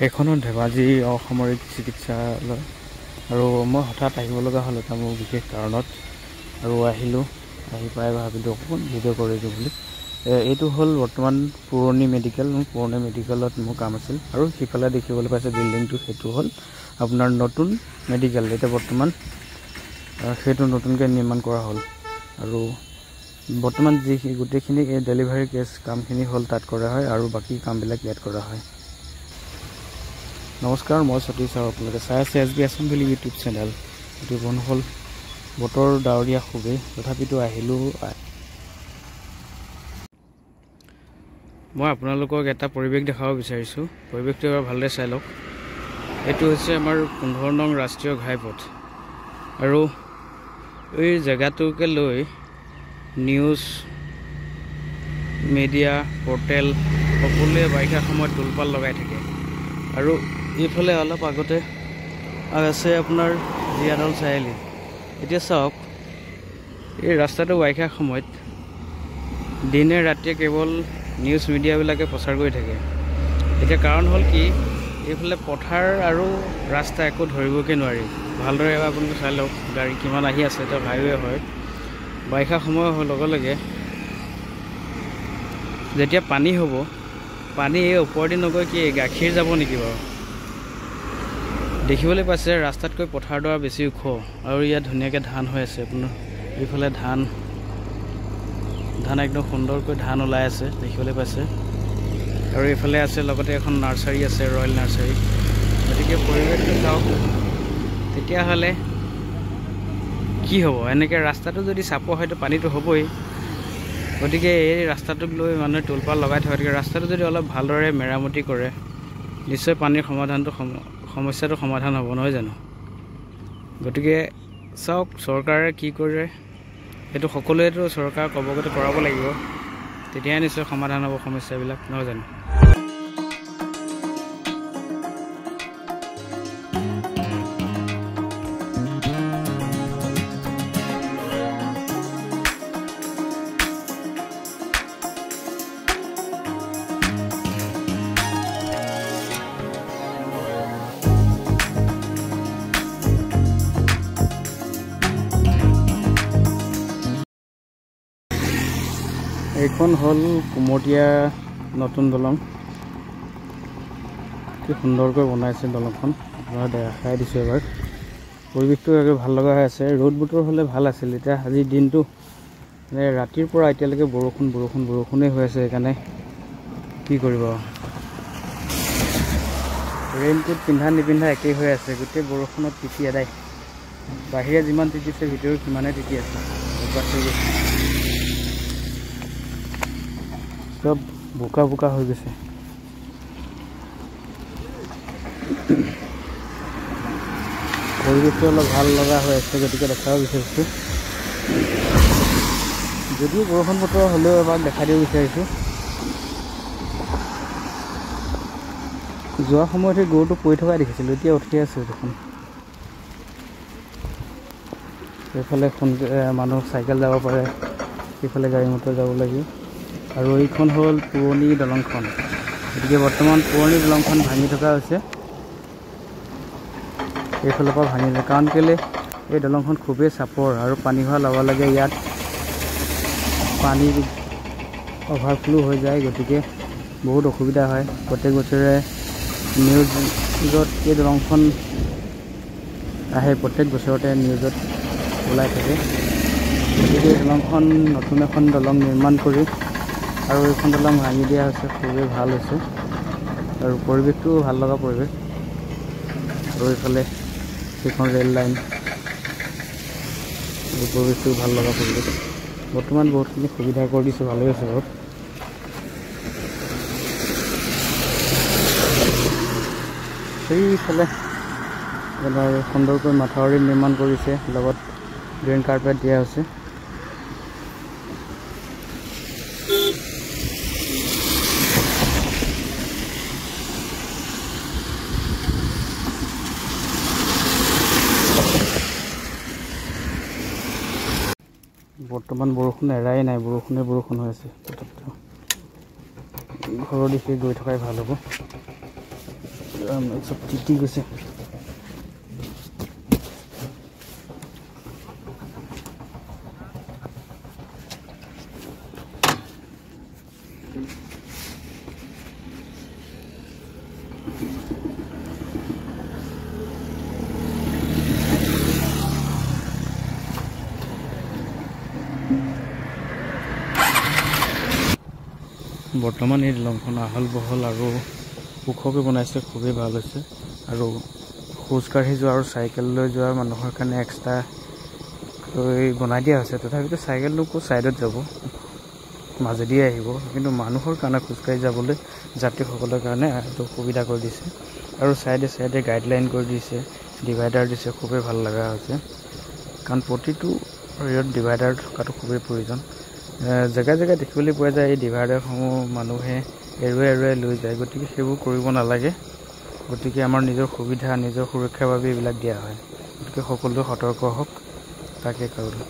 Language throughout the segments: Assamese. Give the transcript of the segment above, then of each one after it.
এইখনো ধেমাজি অসামৰিক চিকিৎসালয়। আৰু মই হঠাৎ আহিব লগা হ'ল এটা মোৰ বিশেষ কাৰণত, আৰু আহিলোঁ, আহি পাই ভাবিলোঁ অকণমান ভিডিঅ' কৰি দিওঁ বুলি। এইটো হ'ল বৰ্তমান পুৰণি মেডিকেল। মোৰ পুৰণি মেডিকেলত মোৰ কাম আছিল। আৰু সিফালে দেখিবলৈ পাইছে বিল্ডিংটো, সেইটো হ'ল আপোনাৰ নতুন মেডিকেল। এতিয়া বৰ্তমান সেইটো নতুনকৈ নিৰ্মাণ কৰা হ'ল। আৰু বৰ্তমান যি গোটেইখিনি এই ডেলিভাৰী কেছ কামখিনি হ'ল তাত কৰা হয়, আৰু বাকী কামবিলাক ইয়াত কৰা হয়। নমস্কাৰ, মই সতীশ আৰু আপোনালোকে চাই আছে S B Assam valley YouTube channel. এইটো বন্ধুসকল, বতৰ ডাৱৰীয়া খুবেই, তথাপিতো আহিলোঁ। মই আপোনালোকক এটা পৰিৱেশ দেখাব বিচাৰিছোঁ। পৰিৱেশটো এবাৰ ভালদৰে চাই লওক। এইটো হৈছে আমাৰ 15 নং ৰাষ্ট্ৰীয় ঘাইপথ। আৰু এই জেগাটোকে লৈ নিউজ মিডিয়া পৰ্টেল সকলোৱে বাৰিষা সময়ত তোলপাল লগাই থাকে। আৰু এইফালে অলপ আগতে আছে আপোনাৰ জীয়াদল চাৰিআলি। এতিয়া চাওক, এই ৰাস্তাটো বাৰিষা সময়ত দিনে ৰাতিয়ে কেৱল নিউজ মিডিয়াবিলাকে প্ৰচাৰ কৰি থাকে। এতিয়া কাৰণ হ'ল কি, এইফালে পথাৰ আৰু ৰাস্তা একো ধৰিবকে নোৱাৰি। ভালদৰে এবাৰ আপোনালোকে চাই লওক, গাড়ী কিমান আহি আছে। এতিয়া হাইৱে হয়, বাৰিষা সময় হোৱাৰ লগে লগে যেতিয়া পানী হ'ব, পানী এই ওপৰেদি নগৈ কি গাখীৰ যাব নেকি বাৰু? দেখিবলৈ পাইছে ৰাস্তাতকৈ পথাৰডৰা বেছি ওখ। আৰু ইয়াত ধুনীয়াকৈ ধান হৈ আছে। আপোনাৰ এইফালে ধান ধান একদম সুন্দৰকৈ ধান ওলাই আছে, দেখিবলৈ পাইছে। আৰু এইফালে আছে লগতে এখন নাৰ্চাৰী আছে, ৰয়েল নাৰ্চাৰী। গতিকে পৰিৱেশটো চাওক, তেতিয়াহ'লে কি হ'ব? এনেকৈ ৰাস্তাটো যদি চাপৰ হয়তো পানীটো হ'বই। গতিকে এই ৰাস্তাটোক লৈ মানুহে তোলপাল লগাই থয়। গতিকে ৰাস্তাটো যদি অলপ ভালদৰে মেৰামতি কৰে, নিশ্চয় পানীৰ সমাধানটো সমস্যাটো সমাধান হ'ব, নহয় জানো? গতিকে চাওক চৰকাৰে কি কৰে, সেইটো সকলোৱেতো চৰকাৰক অৱগত কৰাব লাগিব, তেতিয়াহে নিশ্চয় সমাধান হ'ব সমস্যাবিলাক, নহয় জানো? এইখন হ'ল কুমতীয়া নতুন দলং। কি সুন্দৰকৈ বনাইছে দলংখন, আপোনাক দেখাই দিছোঁ এবাৰ। পৰিৱেশটো একেবাৰে ভাল লগা হৈ আছে। ৰ'দ বতৰ হ'লে ভাল আছিল। এতিয়া আজিৰ দিনটো মানে ৰাতিৰ পৰা এতিয়ালৈকে বৰষুণ বৰষুণ বৰষুণেই হৈ আছে, সেইকাৰণে কি কৰিব, ৰেইনকোট পিন্ধা নিপিন্ধা একেই হৈ আছে। গোটেই বৰষুণত তিতি এদাই, বাহিৰে যিমান তিতিছে ভিতৰত সিমানেই তিতি আছে। চব বোকা বোকা হৈ গৈছে। পৰিৱেশটো অলপ ভাল লগা হৈ আছে, গতিকে দেখাব বিচাৰিছোঁ। যদিও বৰষুণ বতৰ হ'লেও এবাৰ দেখাই দিব বিচাৰিছোঁ। যোৱা সময়ত সেই গৰুটো পৰি থকা দেখিছিলোঁ, এতিয়া উঠি আছে দেখোন। এইফালে মানুহ চাইকেল যাব পাৰে, সেইফালে গাড়ী মটৰ যাব লাগিব। আৰু এইখন হ'ল পুৰণি দলংখন। গতিকে বৰ্তমান পুৰণি দলংখন ভাঙি থকা হৈছে, এইফালৰ পৰা ভাঙিলে। কাৰণ কেলৈ, এই দলংখন খুবেই চাপৰ আৰু পানী হোৱাৰ লগে লগে ইয়াত পানী অভাৰফ্ল' হৈ যায়, গতিকে বহুত অসুবিধা হয়। প্ৰত্যেক বছৰে নিউজত এই দলংখন আহে, প্ৰত্যেক বছৰতে নিউজত ওলাই থাকে। গতিকে এই দলংখন নতুন এখন দলং নিৰ্মাণ কৰি আৰু এইখন দলং ভাঙি দিয়া হৈছে, খুবেই ভাল হৈছে। আৰু পৰিৱেশটোও ভাল লগা পৰিৱেশ। আৰু এইফালে সেইখন ৰেল লাইন, পৰিৱেশটোও ভাল লগা পৰিৱেশ। বৰ্তমান বহুতখিনি সুবিধা কৰি দিছে, ভালেই হৈছে বাৰু। সেইফালে আপোনাৰ সুন্দৰকৈ মাথাউৰি নিৰ্মাণ কৰিছে, লগত গ্ৰীণ কাৰ্পেট দিয়া হৈছে। বৰ্তমান বৰষুণ এৰাই নাই, বৰষুণে বৰষুণ হৈ আছে। তথাপিতো ঘৰৰ দিশে গৈ থকাই ভাল হ'ব। চব তিতি গৈছে। বৰ্তমান এই দলংখন আহল বহল আৰু ওখকৈ বনাইছে, খুবেই ভাল হৈছে। আৰু খোজকাঢ়ি যোৱা আৰু চাইকেল লৈ যোৱা মানুহৰ কাৰণে এক্সট্ৰাকৈ বনাই দিয়া হৈছে। তথাপিতো চাইকেলটো ক'ত ছাইডত যাব, মাজেদিয়ে আহিব, কিন্তু মানুহৰ কাৰণে খোজকাঢ়ি যাবলৈ যাত্ৰীসকলৰ কাৰণে এইটো সুবিধা কৰি দিছে। আৰু ছাইডে ছাইডে গাইডলাইন কৰি দিছে, ডিভাইডাৰ দিছে, খুবেই ভাল লগা হৈছে। কাৰণ প্ৰতিটো হেৰিয়ত ডিভাইডাৰ থকাটো খুবেই প্ৰয়োজন। জেগাই জেগাই দেখিবলৈ পোৱা যায় এই ডিভাইডাৰসমূহ মানুহে এৰুৱাই এৰুৱাই লৈ যায়, গতিকে সেইবোৰ কৰিব নালাগে। গতিকে আমাৰ নিজৰ সুবিধা, নিজৰ সুৰক্ষাৰ বাবে এইবিলাক দিয়া হয়। গতিকে সকলোৱে সতৰ্ক হওক, তাকে কৰোঁ।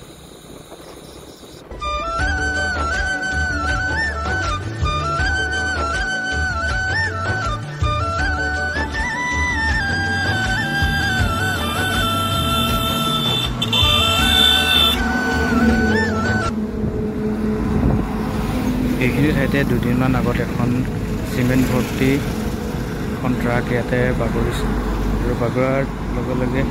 এইখিনি ঠাইতে দুদিনমান আগত এখন চিমেণ্ট ভৰ্তি এখন ট্ৰাক ইয়াতে বাগৰিছিল আৰু বাগৰাৰ লগে লগে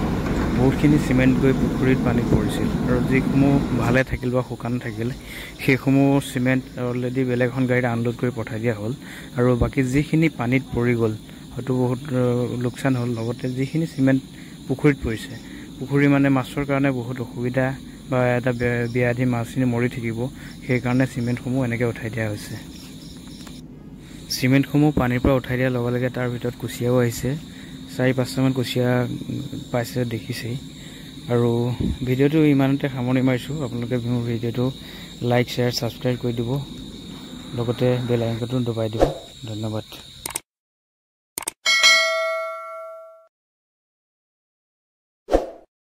বহুতখিনি চিমেণ্ট গৈ পুখুৰীত পানী পৰিছিল। আৰু যিসমূহ ভালে থাকিল বা শুকান থাকিল সেইসমূহ চিমেণ্ট অলৰেডি বেলেগ এখন গাড়ীত আনলোড কৰি পঠাই দিয়া হ'ল। আৰু বাকী যিখিনি পানীত পৰি গ'ল হয়তো বহুত লোকচান হ'ল। লগতে যিখিনি চিমেণ্ট পুখুৰীত পৰিছে, পুখুৰী মানে মাছৰ কাৰণে বহুত অসুবিধা বা এটা ব্যাধি, মাছখিনি মৰি থাকিব, সেইকাৰণে চিমেণ্টসমূহ এনেকৈ উঠাই দিয়া হৈছে। চিমেণ্টসমূহ পানীৰ পৰা উঠাই দিয়াৰ লগে লগে তাৰ ভিতৰত কুচিয়াও আহিছে, 4-5টামান কুচিয়া পাইছে দেখিছেই। আৰু ভিডিঅ'টো ইমানতে সামৰণি মাৰিছোঁ। আপোনালোকে মোৰ ভিডিঅ'টো লাইক, শ্বেয়াৰ, ছাবস্ক্ৰাইব কৰি দিব, লগতে বেল আইকনটো দবাই দিব। ধন্যবাদ।